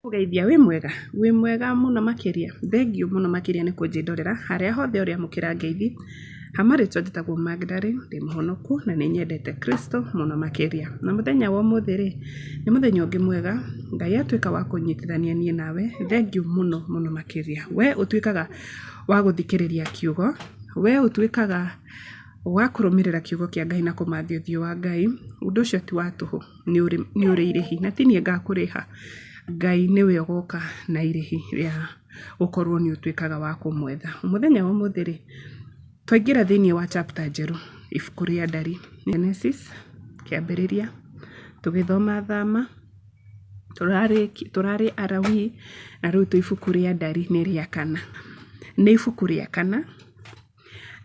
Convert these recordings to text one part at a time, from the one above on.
Kũgeithia wĩ mwega? Wĩ mwega mũno makĩria? Thengiũ mũno makĩria nĩ kũnjĩrorera harĩa hothe ũrĩamũkĩra ngeithi. Ha marĩtwa njĩtagwo Magdalene, ndĩ mũhonoku na nĩ nyendete Kristo mũno makĩria. Na mũthenya wa ũmũthĩ rĩ, nĩ mũthenya ũngĩ mwega, Ngai atuĩka wa kũnyitithania niĩ nawe, thengiũ mũno mũno makĩria. We ũtuĩkaga wa gũthikĩrĩria kiugo, we ũtuĩkaga wa kũrũmĩrĩra kiugo kĩa Ngai na kũmathia ũthiũ wa Ngai, ũndũ ũcio ti wa tũhũ. Nĩ ũrĩ irĩhi, na ti niĩ ngakũrĩha, Ngai nĩwe ũgoka na irĩhi rĩa gũkorwo nĩ ũtuĩkaga wa kũmwetha. Mũthenya wa ũmũthĩ rĩ, twaingĩra thĩiniĩ wa chapter njerũ, ibuku rĩa Ndari, Genesis, kĩambĩrĩria, tũgĩthoma Thama, tũrarĩ Alawii, na rĩu twĩ ibuku rĩa Ndari nĩ rĩa kana. Nĩ ibuku rĩa kana.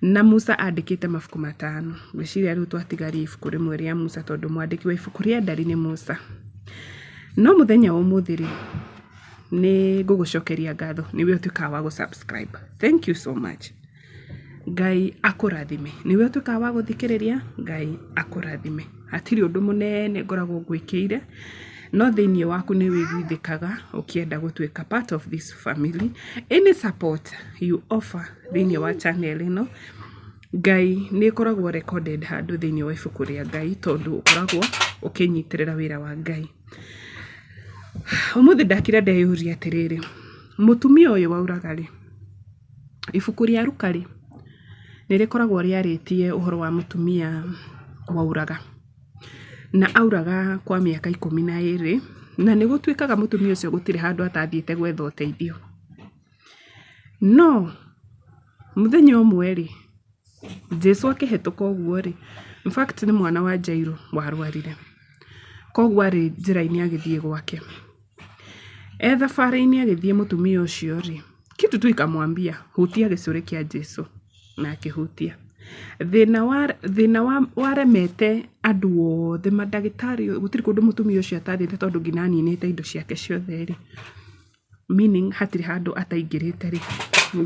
Na Musa andĩkĩte mabuku matano. Ngwĩciria rĩu twatigaria ibuku rĩmwe rĩa Musa tondũ mwandĩki wa ibuku rĩa Ndari nĩ Musa. No mũthenya wa ũmũthĩ rĩ, nĩ ngũgũcokeria ngatho nĩwe ũtuĩkaga wa gũ subscribe. Thank you so much. Ngai akũrathime. Nĩwe ũtuĩkaga wa gũthikĩrĩria, Ngai akũrathime. Hatirĩ ũndũ mũnene ngoragwo ngwĩkĩire, no thĩiniĩ waku nĩ wĩiguithĩkaga ũkĩenda gũtuĩka part of this family. Any support you offer thĩiniĩ wa channel ĩno, Ngai nĩ ĩkoragwo recorded handũ thĩiniĩ wa ibuku rĩa Ngai tondũ ũkoragwo ũkĩnyitĩrĩra wĩra wa Ngai. Ũmũthĩ ndakira ndeyũria atĩrĩrĩ, mũtumia ũyũ wauraga rĩ, ibuku rĩa Luka rĩ, nĩ rĩkoragwo rĩarĩtie ũhoro wa mũtumia wauraga. Na auraga kwa mĩaka 12, na nĩ gũtuĩkaga mũtumia ũcio gũtirĩ handũ atathiĩte gwetha ũteithio. No mũthenya ũmwe rĩ, Jesu akĩhĩtũka ũguo rĩ, in fact nĩ mwana wa Jairũ warwarire. Koguo arĩ njĩra-inĩ agĩthiĩ gwake. E thabarĩ-inĩ agĩthiĩ mũtumia ũcio rĩ, kitu tu ikamwambia hutia gĩcũrĩ kĩa Jesu na akĩhutia. Thĩna wa thĩna waremete andũ othe mandagĩtarĩ gũtirĩ kũndũ mũtumia ũcio atathiĩte tondũ nginya aninĩte indo ciake ciothe rĩ, meaning hatirĩ handũ ataingĩrĩte rĩ,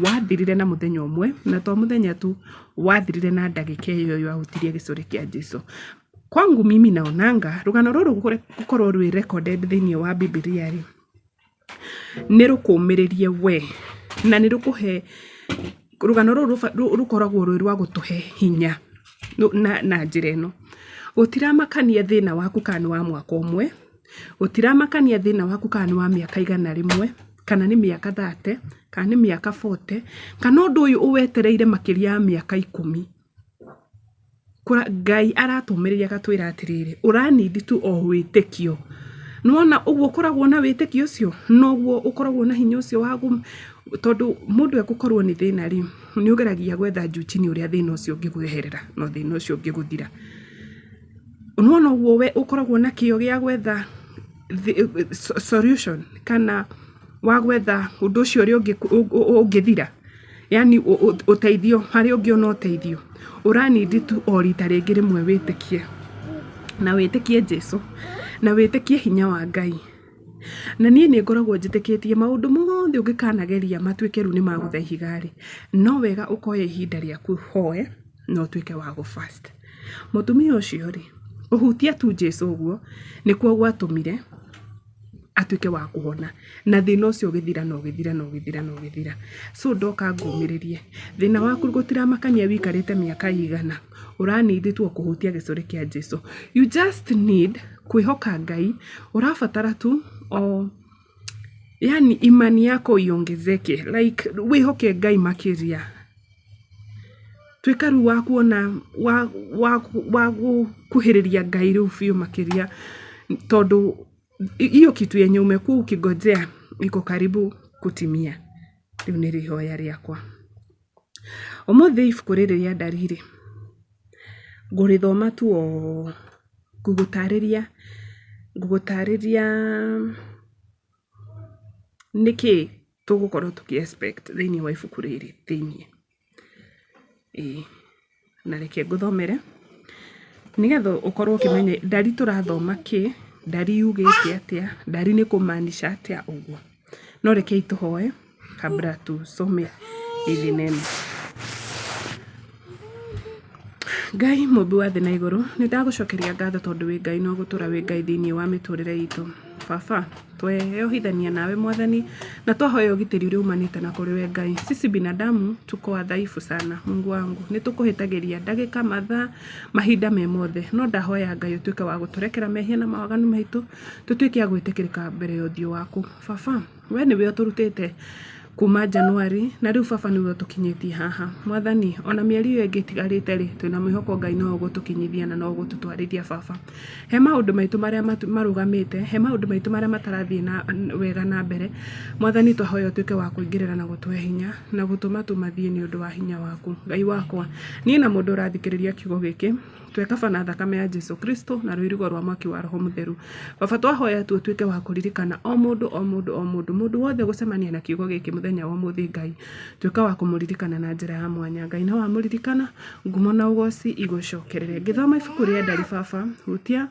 wathirire na mũthenya ũmwe, na to mũthenya tu, wathirire na ndagĩka ĩyo ĩyo ahutirie gĩcũrĩ kĩa Jesu. Kwangu mimi naonanga rũgano rũrũ gũkorwo rwĩ recorded thĩiniĩ wa Bibilia rĩ, nĩ rũkũmĩrĩrie we na nĩ rũkũhe rũgano rũrũ rũkoragwo rwĩ rwa gũtũhe hinya na njĩra ĩno. Gũtiramakania thĩna waku kana nĩ wa mwaka ũmwe, gũtiramakania thĩna waku kana nĩ wa mĩaka 100, kana nĩ mĩaka 30, kana nĩ mĩaka 40, kana ũndũ ũyũ ũwetereire makĩria ya mĩaka 10. Ngai aratũmĩrĩria agatwĩra atĩrĩrĩ, ũra need tu o wĩtĩkio. Nĩwona ũguo ũkoragwo na wĩtĩkio ũcio, noguo ũkoragwo na hinya ũcio wa tondũ mũndũ egũkorwo nĩ thĩna rĩ, nĩ ũgeragia gwetha juu chini ũrĩa thĩna ũcio ũngĩkweherera na thĩna ũcio ũngĩgũthira. Nĩwona ũguo we ũkoragwo na kĩo gĩa gwetha solution kana wa gwetha ũndũ ũcio ũrĩa ũngĩthira, yaani ũteithio harĩa ũngĩona ũteithio, ũra need tu o rita rĩngĩ rĩmwe wĩtĩkie. Na wĩtĩkie Jesu, na wĩtĩkie hinya wa Ngai. Na niĩ nĩ ngoragwo njĩtĩkĩtie maũndũ mothe ũngĩkanageria matuĩke rĩu nĩ magũtha ihiga rĩ, no wega ũkoya ihinda rĩaku ũhoe na ũtuĩke wa gũ fast. Mũtumia ũcio rĩ, kũhutia tu Jesu ũguo, nĩkuo gwatũmire atuĩke wa kũhona. Na thĩna ũcio ũgĩthira na ũgĩthira na ũgĩthira na ũgĩthira. So ndoka ngũmĩrĩrie, thĩna waku gũtiramakania wĩikarĩte mĩaka ĩigana, ũra need tu o kũhutia gĩcũrĩ kĩa Jesu. You just need kwĩhoka Ngai, ũrabatara tu o yaani imani yako iongezeke, like wĩhoke Ngai makĩria. Tuĩka rĩu wa kuona wa gũkuhĩrĩria Ngai rĩu biũ makĩria tondũ hiyo kitu yenye umekuwa ukigojea iko karibu kutimia. Rĩu nĩrĩo ihoya rĩakwa. Ũmũthĩ ibuku rĩrĩ rĩa Ndari rĩ, ngũrĩthoma tu o ngũgũtarĩria nĩkĩ tũgũkorwo tũkĩ expect thĩiniĩ wa ibuku rĩrĩ thĩiniĩ. Ĩĩ na reke ngũthomere nĩgetha ũkorwo ũkĩmenya Ndari tũrathoma kĩ, Ndari yugĩte atĩa, Ndari nĩ kũmaanisha atĩa ũguo. No rekei tũhoe kabla tusome hili neno. Ngai mũmbi wa thĩ na igũrũ, nĩ ndagũcokeria ngatho tondũ wĩ Ngai na ũgũtũra wĩ Ngai thĩiniĩ wa mĩtũrĩre itũ. Baba, Tweyohithania nawe Mwathani na twahoya ũgitĩri ũrĩa umanĩte na kũrĩ we Ngai. Sisi binadamu tuko wadhaifu sana Mungu wangu, nĩ tũkũhĩtagĩria ndagĩka, mathaa, mahinda me mothe, no ndahoya Ngai ũtuĩke wa gũtũrekera mehia na mawaganu maitũ, tũtuĩke a gwĩtĩkĩrĩka mbere ya ũthiũ waku. Baba, we nĩwe ũtũrutĩte kuma January na rĩu baba nĩwe ũtũkinyĩtie haha. Mwathani, ona mĩeri ĩyo ĩngĩ ĩtigarĩte rĩ, twĩna mwĩhoko Ngai no ũgũtũkinyithia na no ũgũtũtwarithia baba. He maũndũ maitũ marĩa marũgamĩte, he maũndũ maitũ marĩa matarathiĩ na wega na mbere, Mwathani twahoya ũtuĩke wa kũingĩrĩra na gũtũhe hinya na gũtũma tũmathiĩ nĩ ũndũ wa hinya waku. Ngai wakwa, niĩ na mũndũ ũrathikĩrĩria kiugo gĩkĩ, Twekaba na thakame ya Jesu Kristo na rũirigo rwa mwaki wa Roho Mũtheru. Baba twahoya tu ũtuĩke wa kũririkana o mũndũ o mũndũ o mũndũ, mũndũ wothe ũgũcemania na kiugo gĩkĩ mũthenya wa ũmũthĩ Ngai, tuĩka wa kũmũririkana na njĩra ya mwanya. Ngai na wamũririkana, ngumo na ũgoci igũcokerere. Ngĩthoma ibuku rĩa Ndari baba, hutia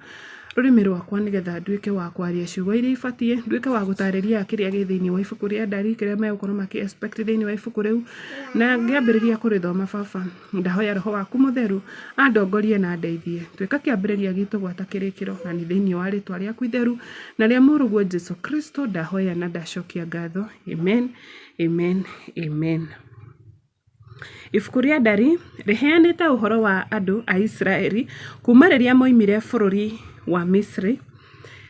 rũrĩmĩ rwakwa nĩgetha nduĩke wa kwaria ciugo iria ibatiĩ, nduĩke wa gũtarĩria kĩrĩa gĩ thĩinĩ wa ibuku rĩa Ndari, kĩrĩa megũkorwo makĩ expect thĩinĩ wa ibuku rĩu. Na ngĩambĩrĩria kũrĩthoma baba, Ndahoya Roho waku Mũtheru andongorie na andeithie. Tuĩka kĩambĩrĩria gitũ gwata kĩrĩkĩro, na nĩ thĩinĩ wa rĩtwa rĩaku itheru na rĩa Mũrũguo Jesu Kristo ndahoya na ndacokia ngatho. Amen, amen, amen. Ibuku rĩa Ndari rĩheanĩte ũhoro wa andũ a Isiraeli kuuma rĩrĩa moimire bũrũri wa Misiri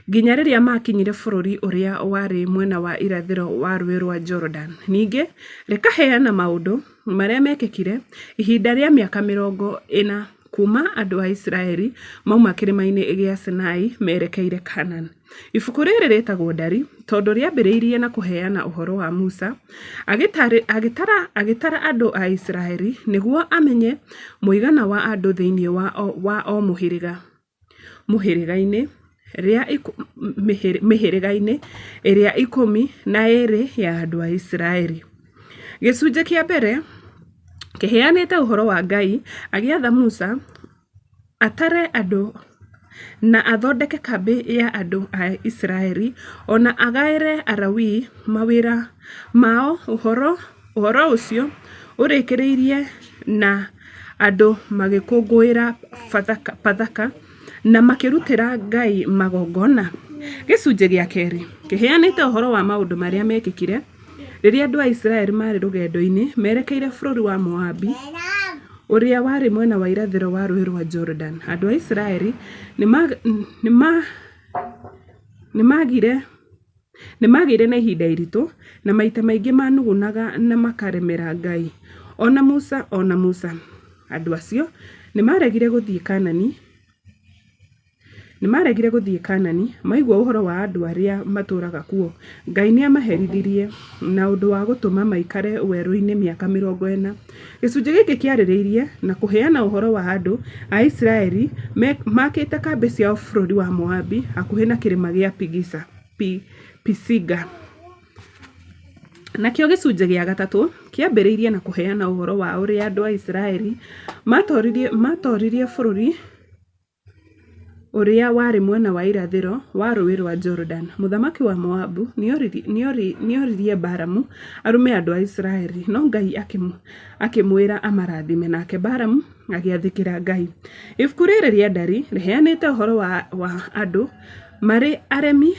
nginya rĩrĩa maakinyire bũrũri ũrĩa warĩ mwena wa irathĩro wa Rũũĩ rwa Jorodani. Ningĩ rĩkaheana maũndũ marĩa meekĩkire ihinda rĩa mĩaka 40 kuuma andũ a Isiraeli mauma Kĩrĩma-inĩ gĩa Sinai merekeire Kanaani. Ibuku rĩrĩ rĩtagwo Ndari tondũ rĩambĩrĩirie na kũheana ũhoro wa Musa agĩtara andũ a Isiraeli nĩguo amenye mũigana wa andũ thĩinĩ wa o mũhĩrĩga mĩhĩrĩga-inĩ ĩrĩa 12 ya andũ a Isiraeli. Gĩcunjĩ kĩa mbere kĩheanĩte ũhoro wa Ngai agĩatha Musa atare andũ na athondeke kambĩ ya andũ a Isiraeli, o na agaĩre Alawii mawĩra mao. Ũhoro ũcio ũrĩkĩrĩirie na andũ magĩkũngũĩra Bathaka na makĩrutĩra Ngai magongona. Gĩcunjĩ gĩa kerĩ kĩheanĩte ũhoro wa maũndũ marĩa meekĩkire Rĩrĩa andũ a Isiraeli maarĩ rũgendo-inĩ merekeire bũrũri wa Moabi, ũrĩa warĩ mwena wa irathĩro wa Rũũĩ rwa Jorodani, andũ a Isiraeli nĩ maagĩire na ihinda iritũ, na maita maingĩ manugunaga na makaremera Ngai, o na Musa. O na Musa. Andũ acio nĩ maaregire gũthiĩ Kaanani. Nĩmaregire gũthiĩ Kaanani, maigua ũhoro wa andũ arĩa matũũraga kuo. Ngai nĩamaherithirie na ũndũ wa gũtũma maikare werũ-inĩ mĩaka 40. Gĩcunjĩ gĩkĩ kĩarĩrĩirie na kũheana ũhoro wa andũ a Isiraeli maakĩte kambĩ ciao bũrũri wa Moabi hakuhĩ na kĩrĩma gĩa Pisiga. Nakĩo gĩcunjĩ gĩa gatatũ kĩambĩrĩirie na kũheana ũhoro wa ũrĩa andũ a Isiraeli maatooririe bũrũri ũrĩa warĩ mwena wa irathĩro wa Rũũĩ rwa Jorodani. Mũthamaki wa Moabi nĩoririe Balamu arume andũ a Isiraeli, no Ngai akĩmwĩra amarathime, nake Balamu agĩathĩkĩra Ngai. Ibuku rĩrĩ rĩa Ndari rĩheanĩte ũhoro wa andũ marĩ aremi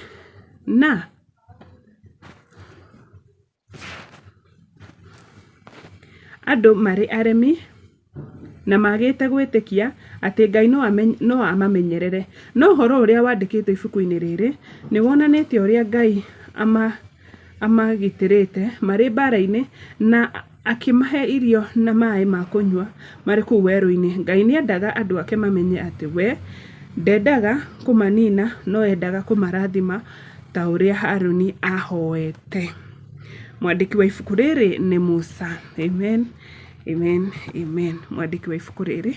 na Andũ marĩ aremi na maagĩte gwĩtĩkia atĩ Ngai no amamenyerere. No ũhoro ũrĩa wandĩkĩtwo ibuku-inĩ rĩrĩ nĩ wonanĩtie ũrĩa Ngai amagitĩrĩte marĩ mbaara-inĩ na akĩmahe irio na maĩ ma kũnyua marĩ kũu werũ-inĩ. Ngai nĩ endaga andũ ake mamenye atĩ we ndendaga kũmaniina no endaga kũmarathima ta ũrĩa Haruni aahoete. Mwandĩki wa ibuku rĩrĩ nĩ Musa. Amen, amen, amen. Mwandĩki wa ibuku rĩrĩ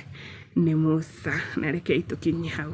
nĩ Musa. Na rekei tũkinyie hau.